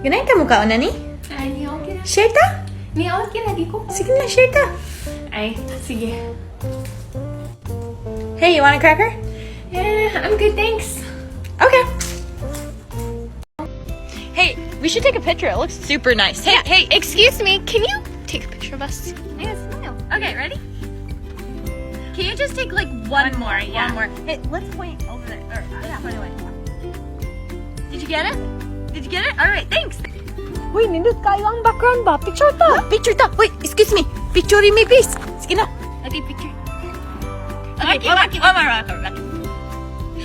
Ganahan ka mo kaon ni? Ay, ni okay na. Share ta? Ni okay na, di ko. Sige na, share ta. Ay, sige. Hey, you want a cracker? Yeah, I'm good, thanks. Okay. Hey, we should take a picture. It looks super nice. Hey, hey, Excuse me, can you take a picture of us? Yeah, smile. Okay, ready? Can you just take like one more, yeah. One more. Hey, let's point over there. Or, yeah, point away. Did you get it? Did you get it? All right, thanks. Uy, nindot kaayo ang background ba? Picture ta. Picture ta. Wait, excuse me. Picture me, please. Sige na. Okay, picture. Okay, one more, one more, one more, one more.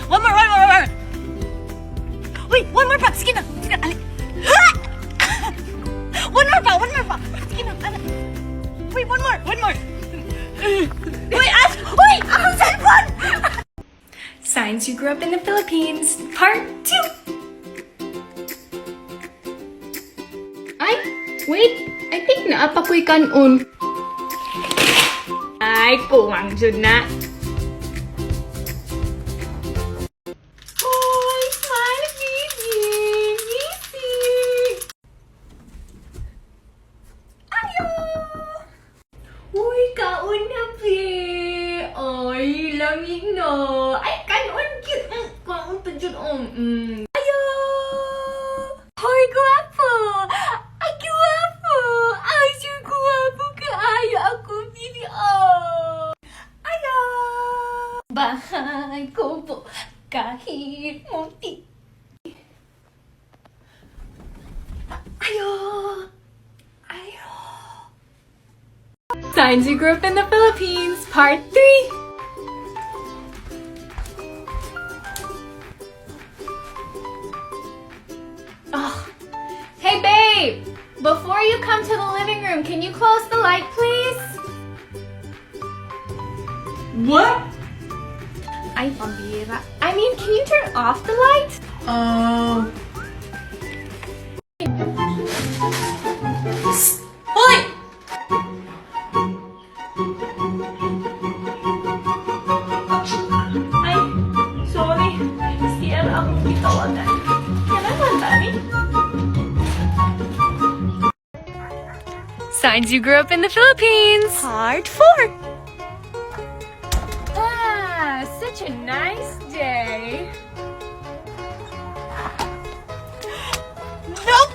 One more, one more, one more. Wait, one more pa. Sige na. Sige na. Ali. One more pa, one more pa. Sige na. Ali. Wait, one more, one more. Wait, ask. Wait, akong cellphone. Signs you grew up in the Philippines, part 2. Ay, wait. I think naa pa ko'y kanon. Ay, kuwang jud na. Hoy, smile, baby. Busy. Ayo! Uy, kaon na, be. Ay, lamig na. Ay, kanon cute. Kaon ta jud. Ayo! Hoy, guwapo! Ay, guwapo! Ay, sure guwapo kaayo ako, baby. Oh! Ayo! Bahay ko po kahit munti. Ayo! Ayo! Signs you grew up in the Philippines, part 3. Oh. Hey babe, before you come to the living room, can you close the light, please? What? Ay, pambira. I mean, can you turn off the light? Oh. Hoy! Ay, sorry. CR akong gitawagan. Kailangan ba ni? Signs you grew up in the Philippines. Part 4. Ah, such a nice day. Nope.